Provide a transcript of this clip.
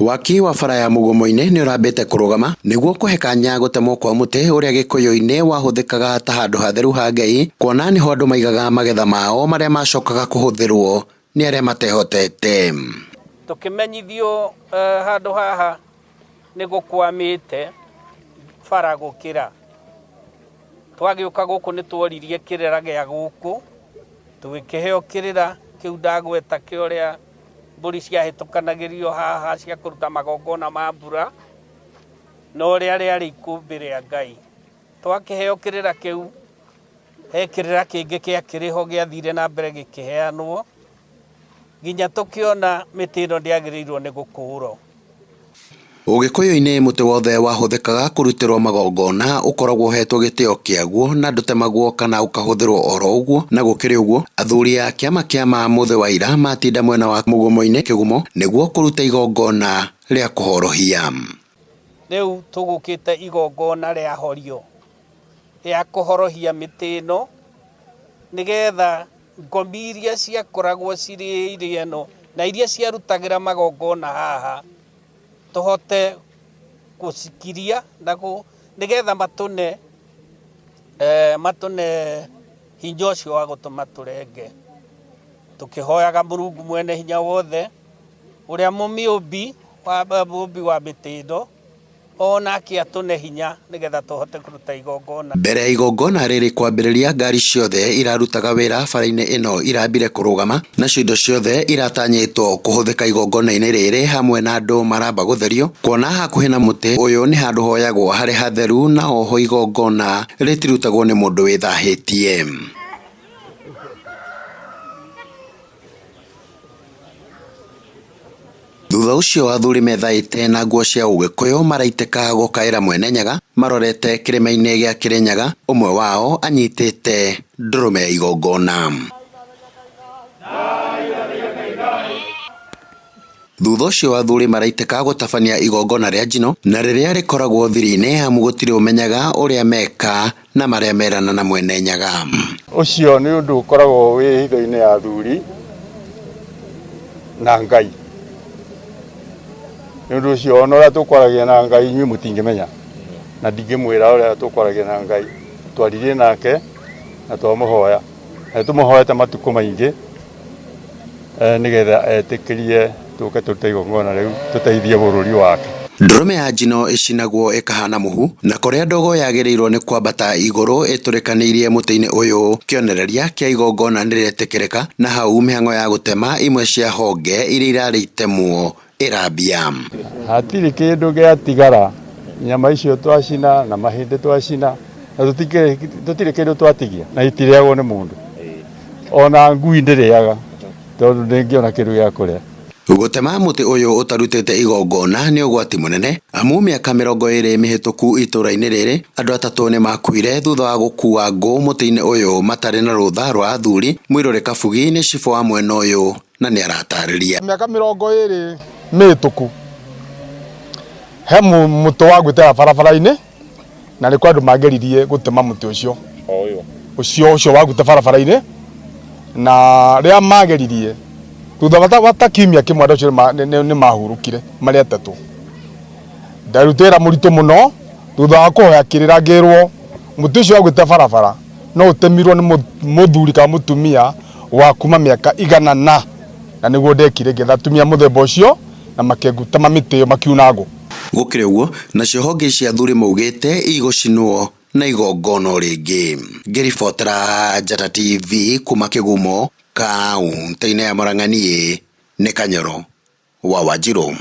Waki wa bara ya Mũgumo-inĩ nĩ ũrambĩte kũrũgama nĩguo kũhe kanya gũtemwo kwa mũtĩ ũrĩa Gĩkũyũ-inĩ wahũthĩkaga ta handũ hatheru ha Ngai, kuona nĩho andũ maigaga magetha mao marĩa macokaga kũhũthĩrwo nĩ arĩa matehotete. Tũkĩmenyithio handũ haha nĩ gũkwamĩte bara gũkĩra. Twagĩũka gũkũ nĩ tworirie kĩrĩra gĩa gũkũ, tũgĩkĩheo kĩrĩra kĩu ndagweta kĩa ũrĩa mbũri ciahĩtũkanagĩrio haha cia kũruta magongona ma mbura, na ũrĩa rĩarĩ ikũmbĩ rĩa Ngai. Twakĩheo kĩrĩra kĩu, he kĩrĩra kĩngĩ kĩakĩrĩ ho gĩathire na mbere gĩkĩheanwo, nginya tũkĩona mĩtĩ ĩno ndĩagĩrĩirwo nĩ gũkũũro. Ũgĩkũyũ-inĩ mũtĩ wothe wahũthĩkaga kũrutĩrwo magongona ũkoragwo ũhetwo gĩtĩo kĩaguo na ndũtemagwo kana ũkahũthĩrwo oro ũguo. Na gũkĩrĩ ũguo, athuri a kĩama kĩa Mamũthĩ wa ira matinda mwena wa Mũgumo-inĩ Kĩgumo nĩguo kũruta igongona rĩa kũhorohia. Rĩu tũgũkĩte igongona rĩa horio rĩa kũhorohia mĩtĩ ĩno nĩgetha ngomi iria ciakoragwo cirĩ area ĩno na iria ciarutagĩra magongona haha tũhote gũcikiria na nĩgetha matũne matũne hinya ũcio wa gũtũma tũrenge. Tũkĩhoyaga Mũrungu mwene hinya wothe ũrĩa mũmĩũmbi wa mũmbi wa mĩtĩ ĩno onake atũne hinya nĩgetha tũhote kũruta igongona. Mbere ya igongona rĩrĩ kwambĩrĩria, ngari ciothe irarutaga wĩra bara-inĩ ĩno irambire kũrũgama, nacio indo ciothe iratanyĩtwo kũhũthĩka igongona-inĩ rĩrĩ hamwe na andũ maramba gũtherio, kuona hakuhĩ na mũtĩ ũyũ nĩ handũ hoyagwo harĩ hatheru na oho igongona rĩtirutagwo nĩ mũndũ wĩthahĩtie. Thutha ũcio athuri methaĩte na nguo cia ũgĩkũyũ maraitĩka gũkaĩra Mwene Nyaga marorete kĩrĩma-inĩ gĩa Kĩrĩnyaga, ũmwe wao anyitĩte ndũrũme ya igongona. Thutha ũcio athuri maraitĩka gũtabania igongona rĩa njino na rĩrĩa rĩkoragwo thiri-inĩ amu gũtirĩ ũmenyaga ũrĩa meka na marĩa merana na Mwene Nyaga. Ũcio nĩ ũndũ ũkoragwo wĩ hitho-inĩ ya athuri na Ngai. Nĩ ũndũ ũcio ona ũrĩa tũkwaragia na Ngai inyuĩ mũtingĩmenya, na ndingĩmwĩra ũrĩa tũkwaragia na Ngai. Twaririe nake na twamũhoya, na nĩtũmũhoete matukũ maingĩ nĩgetha etĩkĩrie tũke tũrute igongona rĩu tũteithie bũrũri wake. Ndũrũme ya njino ĩcinagwo ĩkahana mũhu na kũrĩa ndogo yagĩrĩirwo nĩ kwambata igũrũ ĩtũrĩkanĩirie mũtĩ-inĩ ũyũ, kĩonereria kĩa igongona nĩrĩretĩkĩrĩka na hau mĩhang'o ya gũtema imwe cia honge iria irarĩ itemwo ĩrambia. Hatirĩ kĩndũ gĩatigara, nyama icio twacina na mahĩndĩ twacina na tũtirĩ kĩndũ twatigia na itirĩagwo nĩ mũndũ. Ona ngui ndĩrĩaga tondũ ndĩngĩona kĩndũ gĩa kũrĩa. Gũtema mũtĩ ũyũ ũtarutĩte igongona nĩ ũgwati mũnene amu mĩaka 20 mĩhĩtũku itũũra-inĩ rĩrĩ andũ atatũ nĩ makuire thutha wa gũkua ngũ mũtĩ-inĩ ũyũ matarĩ na rũtha rwa athuri. Mũirũrĩ Kabugi nĩ cibũ wa mwena ũyũ na nĩ aratarĩria. Mĩaka 20 mĩhĩtũku he mũtĩ wagwĩte barabara-inĩ na nĩ kwa andũ mageririe gũtema mũtĩ ũcio ũcio ũcio wagwĩte barabara-inĩ, na rĩrĩa mageririe thutha wa ta kiumia kĩmwe andũ acio nĩ mahurũkire marĩ atatũ. Ndarutĩra mũritũ mũno thutha wa kũhoya kĩrĩra ngĩrwo mũtĩ ũcio wagwĩte barabara no ũtemirwo nĩ mũthuri kana mũtumia wa kuma mĩaka igana na nĩguo ndekire, ngĩetha atumia mũthemba ũcio na makĩngutama mĩtĩ ĩyo makiuna ngũ. Gũkĩrĩ ũguo, nacio honge cia athuri maugĩte igũcinwo na igongona o rĩngĩ. Ngĩribotera Njata TV kuma Kĩgumo, kaũntĩ-inĩ ya Murang'a, niĩ nĩ Kanyoro wa Wanjirũ.